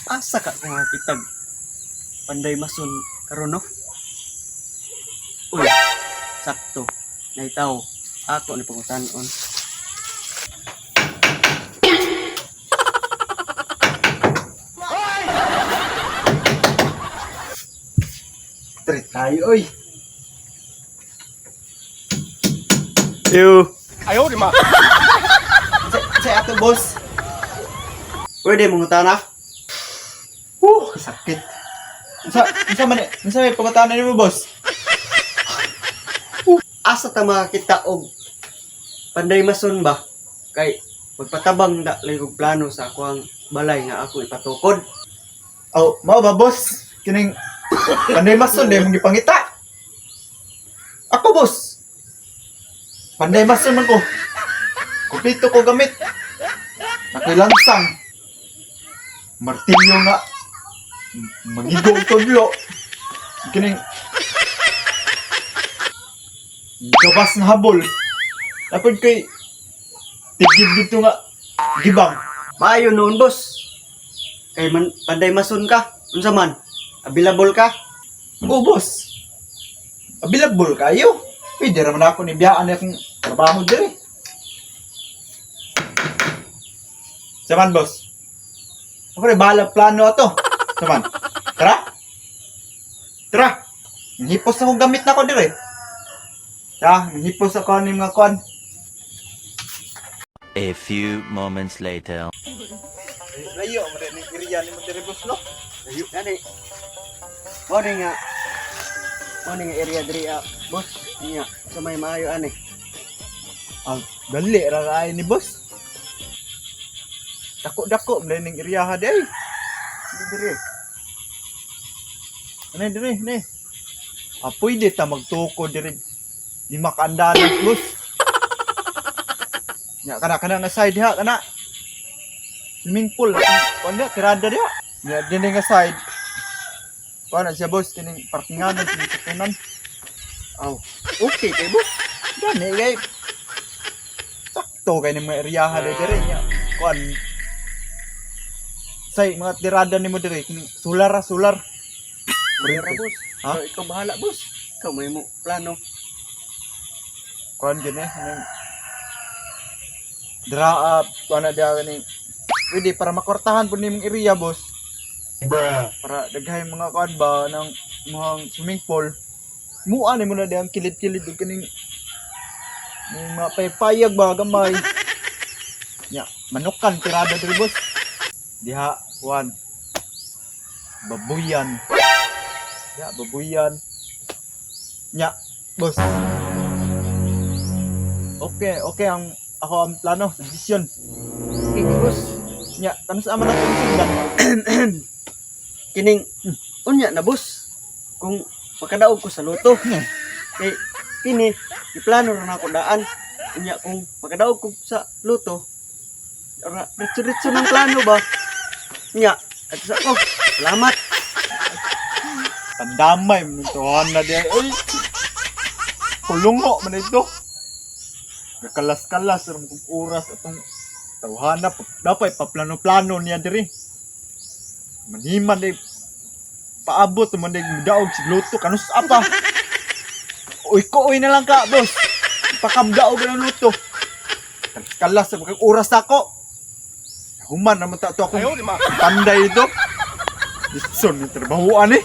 Asa ka kung makitag panday mason karon, no? Uy, sakto. Naitaw. Ako ni pangutanon. Treat tayo, oy. Ew. Ayaw, di ma. Sa ato, boss. Pwede mangutana? Sakit. Unsa man unsa may pangutana nimo, boss? Asa ta makakita og panday mason ba? Kay magpatabang da lay og plano sa akuang balay nga ako ipatukod. Aw, mao ba, boss? Kining panday mason day mong gipangita. Ako, boss. Panday mason man ko. Kumpleto ko gamit. Ako'y langsang. Martilyo nga. Magigo og tudlo. Kining gabas nga habol. Dapat kay tigib dito nga gibang. Maayo noon, boss. Kay man panday mason ka. Unsa man? Available ka? Oo, boss. Available kayo. Pwede raman ako ni biyaan akong trabaho diri. Saman, boss. Ako rin, bahala plano ato. Saman. Tara. Tara. Hipos akong gamit na ko diri. Tara, hipos ako ni mga kuan. A few moments later. Layo, mo rin area ni mo diri, boss, no? Layo gani. Mao ni nga. Mao ni nga area diri, ah, boss. Niya sa may maayo ani. Ah, dali ra kaay ni boss. Dako-dako mo ning area ha diri. Diri. Ano dire, ne? Ah, pwede ta magtuko dire. Di makaandalan plus. Nya kana kana nga side ha kana. Swimming pool. Kuan dia tirada dia. Nya dinhi nga side. Kuan na siya, boss, kining parkingan kining sakyanan. Aw, okay kay boss. Gani kay sakto kay ni mga area ha dire nya. Kuan say mga tirada nimo dire kining solar ra solar. Diri, boss. Ha? So, ikaw bahala, boss. Ikaw may mo plano. Kuan gini ning dra up kuan na diha ni pwede para makwartahan pud nimong area, boss, para daghay mga kuan ba ng mga swimming pool mua nimo na diha ang kilid-kilid ug kining ning mga paypayag ba gamay nya manukan tirada diri, boss, diha kuan babuyan diha babuyan nya, boss. Okay ang ako ang plano, suggestion. Okay kay boss. Nya, kanus ama na itong sundan? Kining unya na, boss. Kung makadaog ko sa luto. Kay kini iplano ra nako daan. Unya kung makadaog ko sa luto, ora diretso-diretso ng plano ba. Nya, at sa ko. Salamat. Tandamay, mintuhan na diya. Uy! Kulungo man ito. Kakalas-kalas, ram kong oras atong tawhana. Dapat paplano-plano niya diri. Maniman di paabot man di daog si luto kanus apa. Uy ko uy na lang ka, boss. Pakamdaog na luto. Kalas-kalas sa oras ako. Human naman ta to akong Ayaw, di ma. panday ito. Ison yung trabahoan eh.